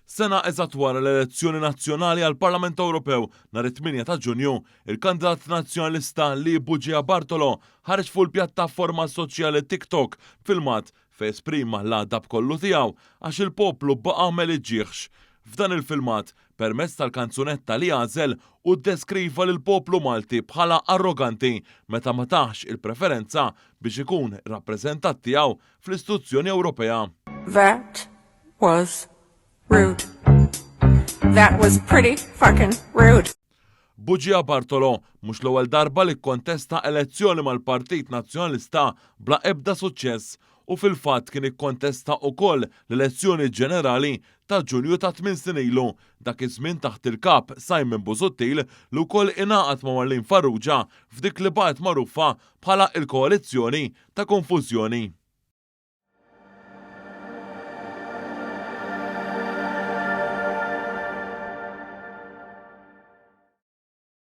Sena eżatt wara l-elezzjoni nazzjonali għall-Parlament Ewropew nhar it-8 ta' Ġunju, il-kandidat Nazzjonalista Lee Bugia Bartolo ħareġ fuq il-pjattaforma soċjali TikTok b'filmat fejn esprima l-għadab kollu tiegħu għax il-poplu baqa' ma eliġġiehx. F'dan il-filmat, permezz tal-kanzunetta li għażel, hu ddeskriva lill-poplu Malti bħala arroganti meta ma tahx il-preferenza biex ikun rappreżentat tiegħu fl-istituzzjoni Ewropea. That was rude. That was pretty fucking rude. Bugia Bartolo mhux l-ewwel darba li kkontesta elezzjoni mal-Partit Nazzjonalista bla ebda suċċess u fil-fatt kien ikkontesta ukoll l-elezzjoni ġenerali ta' Ġunju ta' tmien snin ilu, dak iż-żmien taħt il-Kap Simon Busuttil li wkoll ingħaqad ma' Marlene Farrugia f'dik li baqgħet magħrufa bħala il-koalizzjoni ta' konfużjoni.